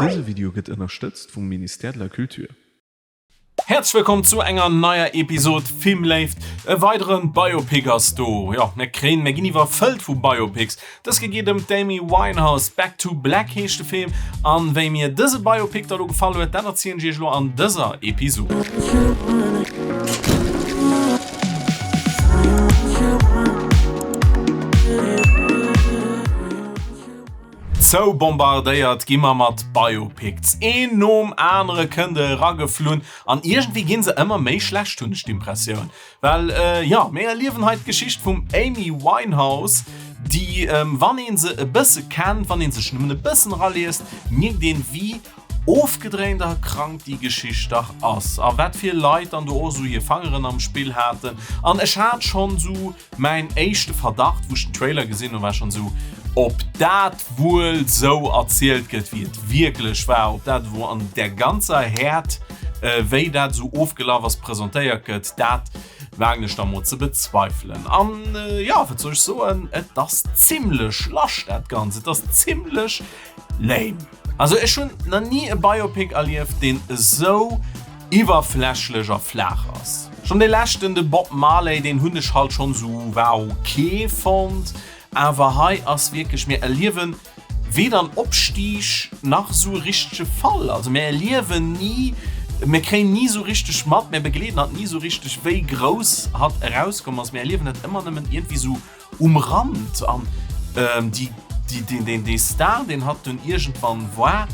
Dëse Video gëtt ënnerstëtzt vum Ministère de la Culture. Häerzlech wëllkomm zu enger neier Episod Filmléift. E weideren Biopic ass do. Jo, mir kréien, mir ginn iwwerfëllt vu Biopics. Dës Kéier geet ëm d'Amy Winehouse. Back to Black heescht de Film. An wéi mir dëse Biopic da lo gefall huet, dat erzielen ech iech lo an dëser Episod. Zou bombardéiert gi mer mat Biopics. Een nom anere kënnt erageflunn an iergendwéi ginn se ëmmer méi schlecht, hunn ech d'Impressioun. Well jo, mir erliewen hei d'Geschicht vum Amy Winehouse, déi, wann ee se e bësse kennt, wann ee sech nëmmen e bëssen eraliest, mierkt een, wéi ofgedréint a krank déi Geschicht dach ass a wat fir Leit dann do och esou hir Fangeren am Spill haten. An ech hat schonn esou Mäin éischte Verdacht, wou ech den Trailer gesinn hunn, war schonn esou, ob dat wuel esou erzielt gëtt, wéi et wierklech war, ob dat ewou an där ganzer Häert, wéi dat esou ofgelaf ass, presentéiert gëtt, dat wagen ech da mol ze bezweifelen. An jo, wat soll ech soen, et ass zimlech lasch dat Ganzt, et ass zimlech lame. Also ech hunn na ni e Biopic erlieft, deen esou iwwerflächlech a flaach ass. Schonn dee leschten, de Bob Marley, deen hunn ech halt schonn esou war ok fonnt, awer hei ass wierklech, mir erliewen weder en Opstieg nach esou e richtege Fall. Also mir erliewen ni, mir kréien ni esou richteg mat, mir begleeden hatt ni esou richteg, wéi grouss hatt erauskomm ass. Mir erliewen dat ëmmer nëmmen iergendwéi esou Um Rand an déi deen dee Star deen hatt dunn iergendwann war,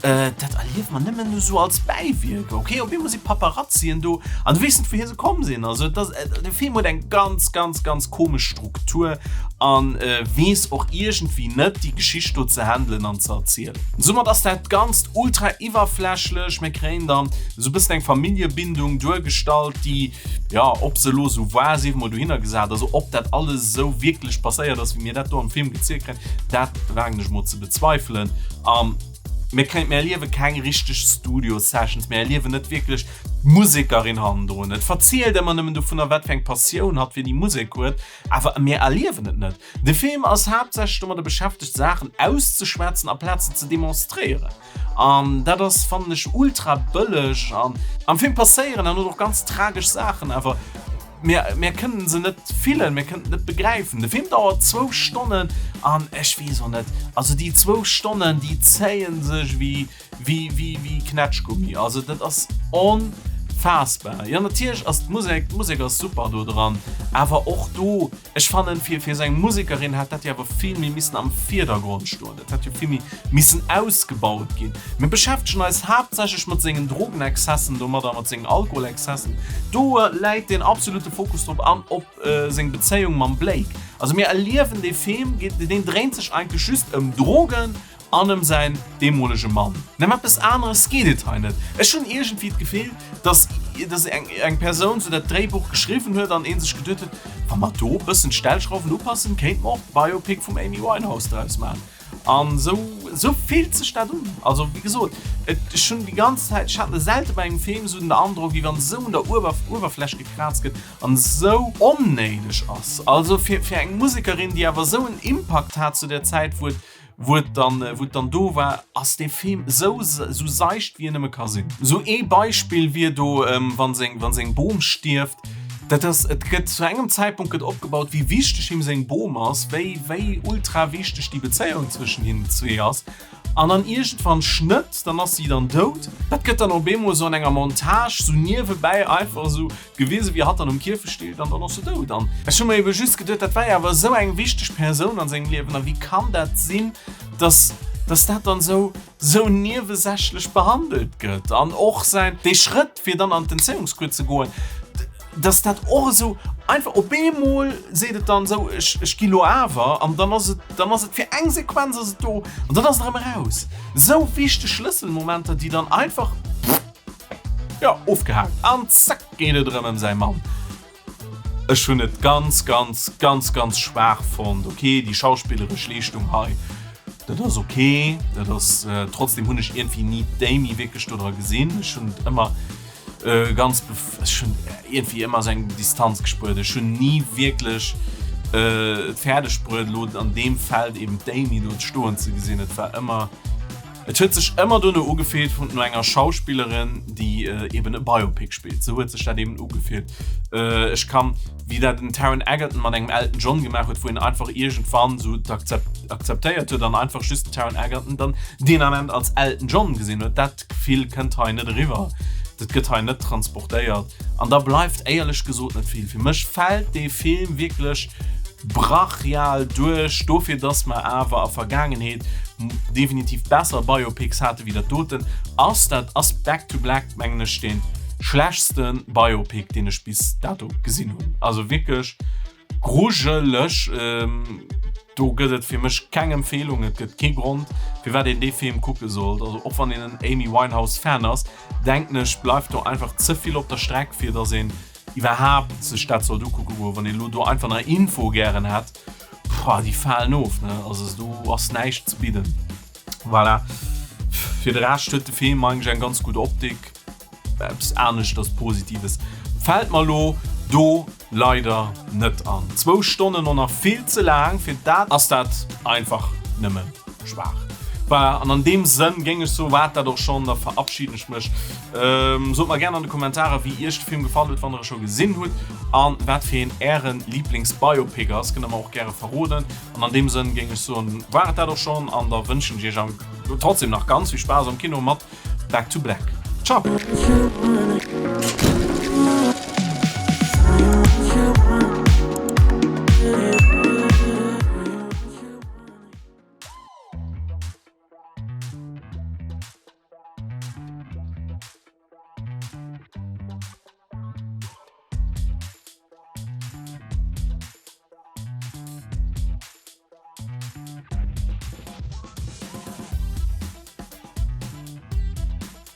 dat erlieft mer nëmmen esou als Bäiwierk. Ok, op eemol si Paparazzien do an du weess net wouhier se komm sinn. Also et ass, de Film huet eng ganz ganz ganz komesch Struktur an weess och iergendwéi net déi Geschicht do ze handelen an ze erzielen. Soumat ass dat Ganzt ultra iwwerflächlech. Mir kréien dann esou e bëssen eng Familljebindung duergestallt, déi Jo, ob se elo esou war, sief mol dohinner gesat. Also ob dat alles esou wierklech passéiert ass, wéi mir dat do am Film gezielt kréien, dat wagen ech mol ze bezweifelen. A mir kréien, mir erliewe keng richteg Studio-Sessions, mir erliewen net wierklech d'Musekerin hannendrun. Et verzielt ëmmer nëmmen dovunner, wat fir eng Passioun hatt fir déi Musek huet, awer mir erliewen et net. De Film ass haaptsächlech domadder beschäftegt, Saachen auszeschwätzen aplaz se ze demonstréieren. An dat ass, fannen ech, ultra bëlleg. An am Film passéieren dann och ganz tragesch Saachen, awer mir, mir kënnen se net fillen, mir kënnen et net begräifen. De Film dauert zwou Stonnen an ech weess och net, also déi zwou Stonnen, déi zéie sech wéi, wéi, wéi, wéi Knätschgummi. Also dat ass onfaassbar. Jo, natierlech ass d'Musek, d'Musek ass super do dran, awer och do, Ech fannen fir fir esou eng Musekerin hätt dat jo awer vill méi missen am Virdergrond stoen, dat hätt jo vill méi missen ausgebaut ginn. Mir beschäftegen eis haaptsächlech mat sengen Drogenexzessen domadder, mat sengen Alkoholexzessen, do läit den absolute Fokus drop an op seng Bezéiung mam Blake. Also mir erliewen dee Film, deen dréint sech eigentlech just ëm Drogen An ëm säin deemolege Mann. Ëm eppes aneres geet et hei net. Ech hunn iergendwéi d'Gefill, dass dass eng eng Persoun sou dat Dréibuch geschriwwen huet an ee sech geduet huet, wa mer do e bëssen d'Stellschrauwen upassen, kéinte mer och Biopic vum Amy Winehouse draus maachen. An esou esou fillt sech dat un. Also wéi gesot, et ech hunn déi ganz Zäit, ech hat selte bei engem Film esou den Androck, wéi wann esou un der Uewer Uewerfläch gekraazt gëtt an esou onnéideg ass. Also fir fir eng Musekerin, déi awer esou en Impakt hat zu der Zäit, wou et Wou et dann, wou et dann do war, ass dee Film esou, esou seicht wéi en nëmme ka sinn. Esou ee Beispill wier do, wann seng, wann seng Bom stierft. Dat ass, et gëtt zu engem Zäitpunkt gëtt opgebaut, wéi wichteg him seng Bom ass, wéi, wéi ultra wichteg déi Bezéiung zwëschen hinnen zwee ass. An dann iergendwann Schnëtt, dann ass si dann dout. Dat gëtt dann op eemol esou an enger Montage esou niewebäi einfach esou Gewisen, wéi hatt dann um Kierfecht steet an dann ass se dout. An ech hu mer ebe just geduet, dat war jo awer esou eng wichteg Persoun an sengem Liewen a wéi kann dat sinn, dass, dass dat dann esou, esou niewesächlech behandelt gëtt? An och säin, dee Schrëtt, fir dann an d'Entzéiungskur ze goen, dass dat och esou einfach op eemol seet et dann esou, ech, ech gi lo awer an dann ass et, dann ass et fir eng Sequenz ass et do an dann ass et erëm eraus. Esou wichteg Schlësselmomenter, déi dann einfach. Jo, ofgehaakt an zack geet et erëm ëm säi Mann. Ech hunn et ganz, ganz, ganz, ganz schwaach fonnt. Ok, déi schauspilleresch Leeschtung hei, dat ass ok, dat ass, trotzdem hunn ech iergendwéi ni d'Amy wierklech do dra gesinn. Ech hunn et ëmmer ganz, ech hunn iergendwéi ëmmer esou eng Distanz gespuert. Ech hunn ni wierklech et fäerdeg bruet, elo an deem Feld eben d'Amy do stoen ze gesinn. Et war ëmmer. Et huet sech ëmmer dono ugefillt vun no enger Schauspillerin, déi eben e Biopic spillt. Sou huet sech dat eben ugefillt. Ech kann, wéi dat den Taron Egerton mat engem Elton John gemaach huet, wou een einfach iergendwann sou akzeptéiert huet an einfach just den Taron Egerton dann deen Ament als Elton John gesinn huet. Dat Gefill kënnt hei net eriwwer. Dat gëtt hei net transportéiert. An da bleift éierlech gesot net vill. Fir mech fält dee Film wierklech brachial duerch, dofir dass mer awer a Vergaangenheet definitiv besser Biopics hate wéi dat doten, ass dat ass Back to Black mengen ech dee schlechtste Biopic deen ech bis dato gesinn hunn. Also wierklech grujeleg. Do gëtt et fir mech keng Empfehlung, et gëtt kee Grond firwat een dee Film kucke sollt. Also och wann een en Amy Winehouse Fan ass, denken ech bleift do einfach ze vill op der Streck fir dass een iwwerhaapt sech dat sollt ukucke goen, wann een elo do einfach nach Info gären hätt, pah, déi falen of, ne, also do ass näischt ze bidden. Voilà. Fir de Rescht huet de Film eigentlech eng ganz gutt Optik, eppes aneschters Positives fält mer elo do leider net an. Zwou Stonnen och nach vill ze laang, fir dat ass dat einfach nëmme schwaach. Voilà, an an deem Sënn géing ech soen, war et dat och schonn, da verabschiden ech mech. Sot mer gären an de Kommentarer wéi iech de Film gefall huet, wann der e scho gesinn hutt an wat fir een ären Lieblings-Biopic ass, kënnt der mer och gäre verroden. An an deem Sënn géing ech soen, war et dat och schonn an da wënschen ech iech trotzdem nach ganz vill Spaass am Kino mat Back to Black. Ciao!